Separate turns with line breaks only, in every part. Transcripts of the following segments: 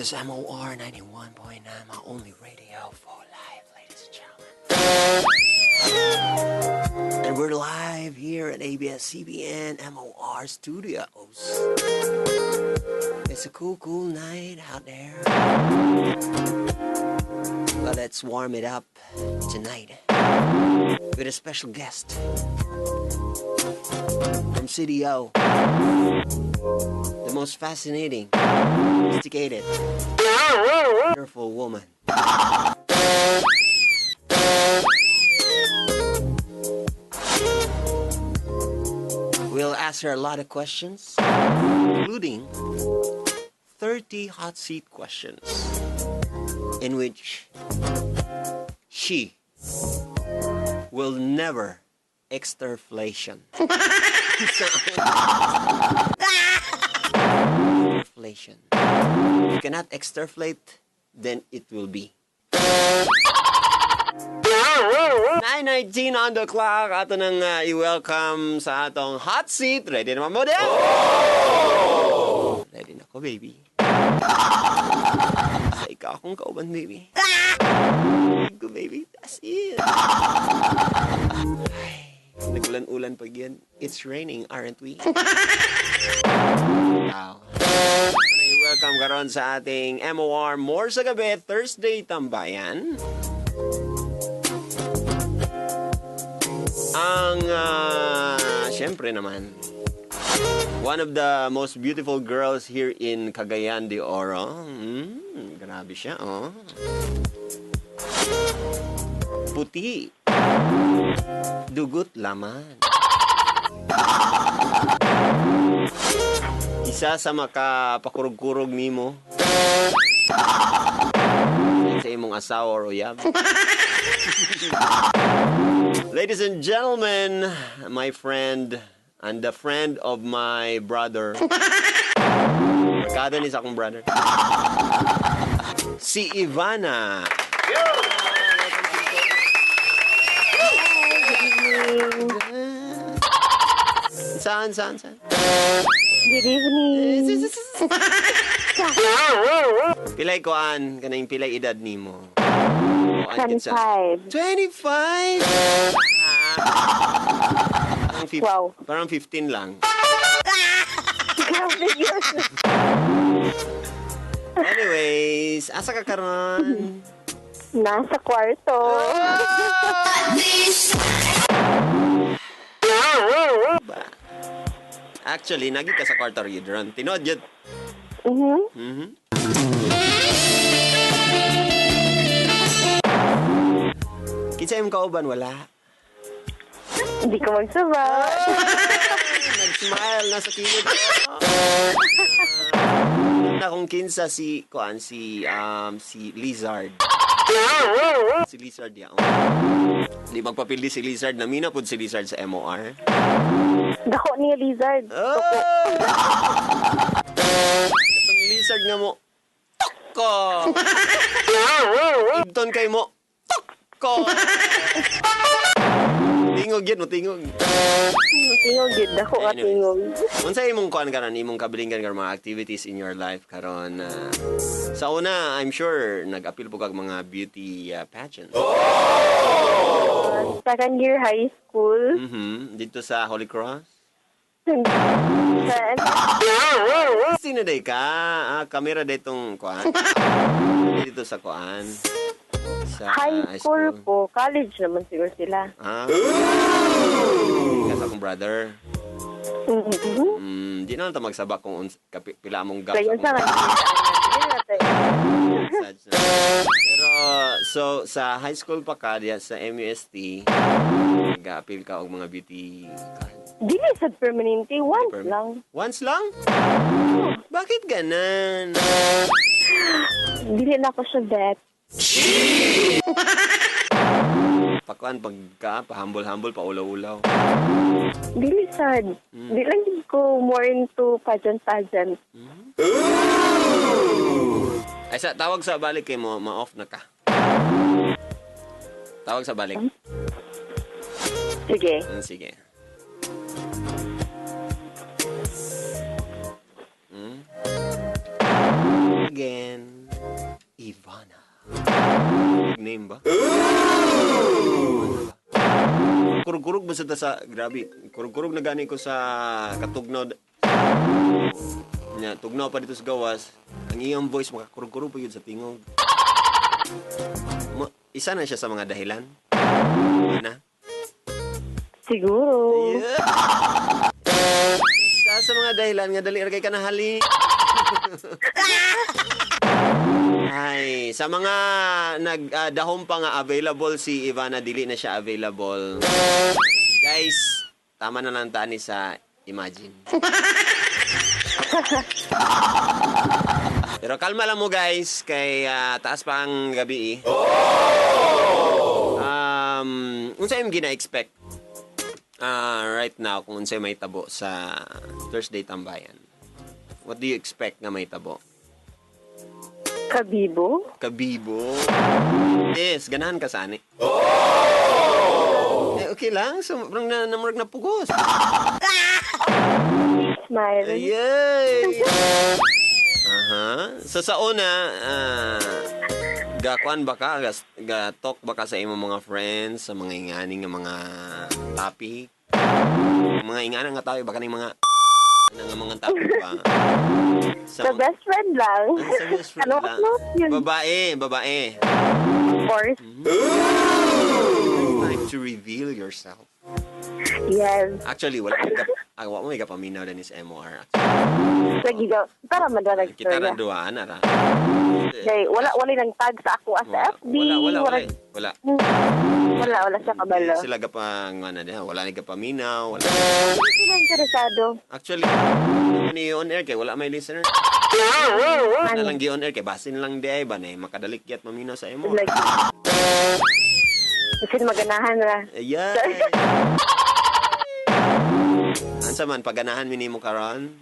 This is MOR 91.9, my only radio for life, ladies and gentlemen. And we're live here at ABS-CBN MOR Studios. It's a cool, cool night out there. But let's warm it up tonight with a special guest from CDO. The most fascinating, sophisticated, wonderful woman. We'll ask her a lot of questions, including 30 hot seat questions, in which she will never exterflation. Exterflation. If you cannot exterflate, then it will be. 9:19 on the clock. Ato nang i-welcome sa atong hot seat. Ready naman mo din? Ready na ko, baby. Sa ikaw akong kauban, baby. Go, baby. That's it. Ay, nagulan-ulan pag yan. It's raining, aren't we? Wow. I-welcome karon sa ating MOR More sa Gabi, Thursday Tambayan. Ang, syempre naman, one of the most beautiful girls here in Cagayan de Oro. Grabe siya, oh. Puti. Dugot laman. Isa sa makapakurog-kurog nimo. Sa imong asawa or uyab. Ladies and gentlemen, my friend and the friend of my brother. Barkada ni sa akong brother. Si Ivana. Saan, saan, saan?
Good evening.
Pilay koan, kanang pilay edad nimo.
25.
25? Ah,
Wow.
Parang 15 lang.
Grabe yun.
Anyways, asa ka karon?
Nasa kwarto.
Ba? Actually, nagi ka sa kwarto yun ron. Tinuod yun.
Mhm.
Kinsa imong kauban wala?
Hindi ko magsaba.
Nag-smile na sa kilid. Na kung kinsa si kuan si si Lizard. Si Lizard ya. Di magpapildi si Lizard, namina pud si Lizard sa MOR.
Dako niya lizard.
Oh! Itong lizard nga mo. Tok ko. Ibton kay mo. Tok ko. Tingog yun, mo tingog.
Tingog yun. Dako ka tingog.
Unsa imong kuan karon, imong kabilingan karon mga activities in your life karon? Sa una, I'm sure nag-appeal po kag mga beauty pageants.
Second year high school.
Dito sa Holy Cross.
Sa,
Sino day ka? Ah, kamera ditong kuan. Dito sa kuan. Sa
high school po. College naman siguro sila.
Ah. Ka sa akong brother.
Mhm.
Di na lang ta magsabak kung pila among gap.
Sa nga.
Pero so sa high school pa ka diya sa MUST, nag-appeal ka og mga beauty kuan.
Dili sa permanente. Once lang.
Once lang? Bakit ganan?
Dili na ako siya bet.
Pakuan pagka pahambol-hambol paulaw-ulaw.
Dili sad. Di lang ko more into pageant-pageant.
Ay sa tawag sa balik kay mo ma-off na ka. Tawag sa balik.
Sige.
Sige. Again. name ba? Kurug-kurug ba sa ta sa grabe. Kurug-kurug na gani ko sa katugnaw. Nya, tugnaw pa dito sa gawas. Ang iyang voice makakurug-kurug pa yun sa tingog. Isa na siya sa mga dahilan. Ana?
Siguro.
Yeah. Isa sa mga dahilan nga dali ra kay kanahali. Ay, sa mga nag dahom pa nga available si Ivana, dili na siya available. Guys, tama na lang tani sa imagine. Pero kalma lang mo guys, kay taas pa ang gabi eh. Unsa imong gina-expect right now kung unsay may tabo sa Thursday Tambayan? What do you expect nga may tabo?
Kabibo?
Kabibo. Yes, ganahan ka sa ani. Eh, okay lang. So, murag na, murag na pugos.
Smile.
Yay! Aha. So sa una, gakuan ba ka? Ga talk ba ka sa imong mga friends, sa mga ingani nga mga topic? Mga ingana nga topic, baka ning mga nga mga topic ba?
Sa best friend lang.
Ah, sa best friend
Ano
lang.
close yun?
Babae, babae.
Of course.
Time to reveal yourself.
Yes.
Actually, wala ka, wa mo may kapaminaw din sa MOR.
Lagi ka. Tara madalag
Kita ra
storya.
duha ana ra.
Kay wala nang tag sa ako as
Wala,
FB.
wala, wala, wala. Wala.
Wala siya kabalo.
Sila gapang ano diha, wala ni kapaminaw, wala.
Hindi sila interesado.
Actually, ni on air kay wala may listener. Na
Ano?
lang gi on air kay basin lang di ay ba na makadalikyat maminaw sa imo.
Like, kasi maganahan ra.
Ayan. Ansa man paganahan mi nimo karon?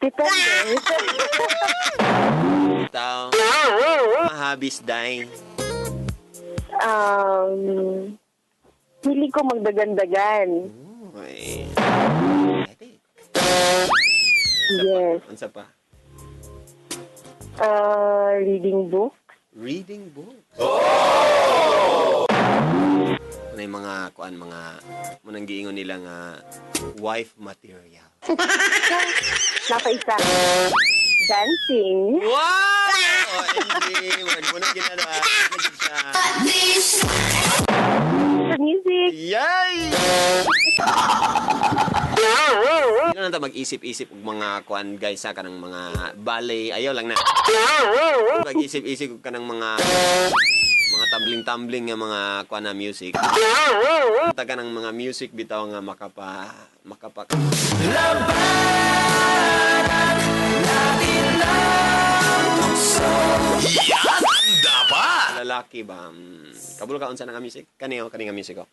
Depende.
Tao. Mahabis day.
Pili ko magdagandagan.
Uy.
Yes.
Unsa pa?
Reading book.
Reading books. Oh! Ano yung mga kuan mga munang giingon nila nga wife material.
Nakaisa. Dancing.
Wow! OMG! Word mo na ginagawa.
Sa music.
Yay! Hindi na ta mag-isip-isip og mga kuan guys sa kanang mga ballet. Ayaw lang na. Mag-isip-isip og kanang mga tumbling-tumbling nga mga kuan na music. Ta kanang mga music bitaw nga makapa
Yan ang dapat!
Lalaki ba? Kabul ka unsa na nga music? Kani oh, kani nga music oh.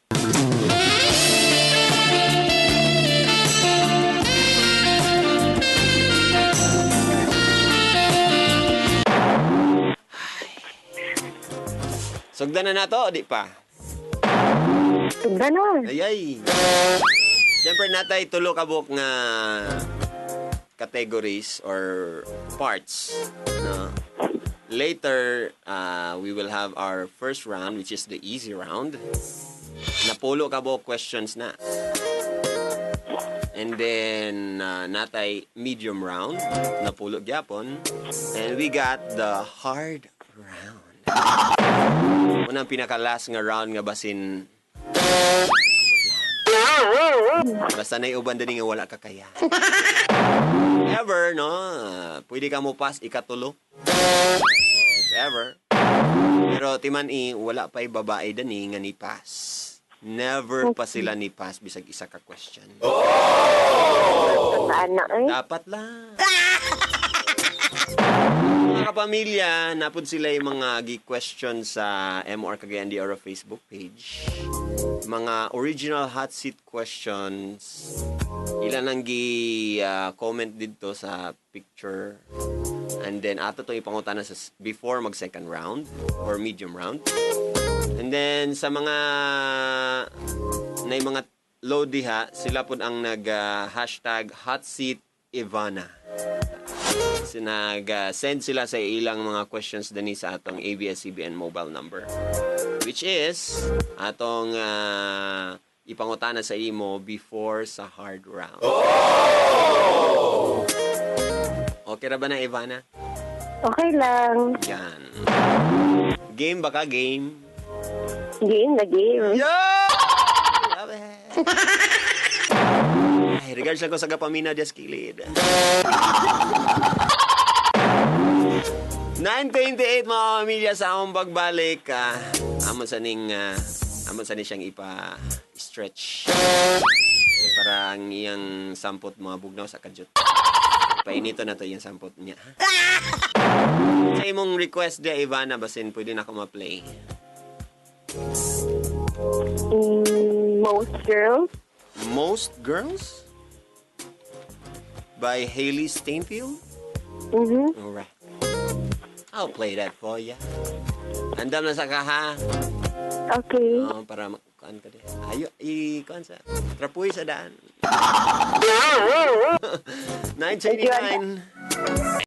Sugdan na nato, di pa.
Tugda na.
Ay ay. Siyempre natay tulo ka buok nga categories or parts, no? Later, we will have our first round, which is the easy round. Napulo ka buok questions na. And then, natay medium round, napulo gyapon. And we got the hard round. Unang pinaka-last nga round nga basin basta na uban dani nga wala ka kaya. Ever, no? Pwede ka mo pass ikatulo. If ever. Pero timan i, wala pa'y babae dani nga ni pass. Never pa sila ni pass bisag isa ka question.
Saan na eh?
Dapat lang. Mga kapamilya, napod sila yung mga gi-question sa MR Cagayan de Oro Facebook page. Mga original hot seat questions. Ilan ang gi-comment dito sa picture. And then, ato itong ipangutana sa before mag second round or medium round. And then, sa mga na yung mga load diha, sila po ang nag #hotseatIvana. Sinag-send sila sa ilang mga questions dani sa atong ABS-CBN mobile number, which is atong ipangutana sa imo before sa hard round. Okay ra ba na, Ivana?
Okay lang.
Yan. Game ba ka? Game?
Game na game.
Yeah! Love it! Ay, regards lang ko sa Gapamina Dias Kilid. 9:28, mga pamilya, sa among pagbalik. Amon sa ni siyang ipa-stretch. Eh, para ang iyang sampot mga bugnaw sa kadyot. Painito na to iyang sampot niya. Sa imong request dia, Ivana, basin pwede na ako ma-play.
Most Girls.
Most Girls? By Hailee Steinfeld?
Mhm.
Alright. I'll play that for ya. Andam na sa ka, ha?
Okay.
Oo, para kuan ka di. Ayo, i kuan sa. Trapuy sa daan. 9:29.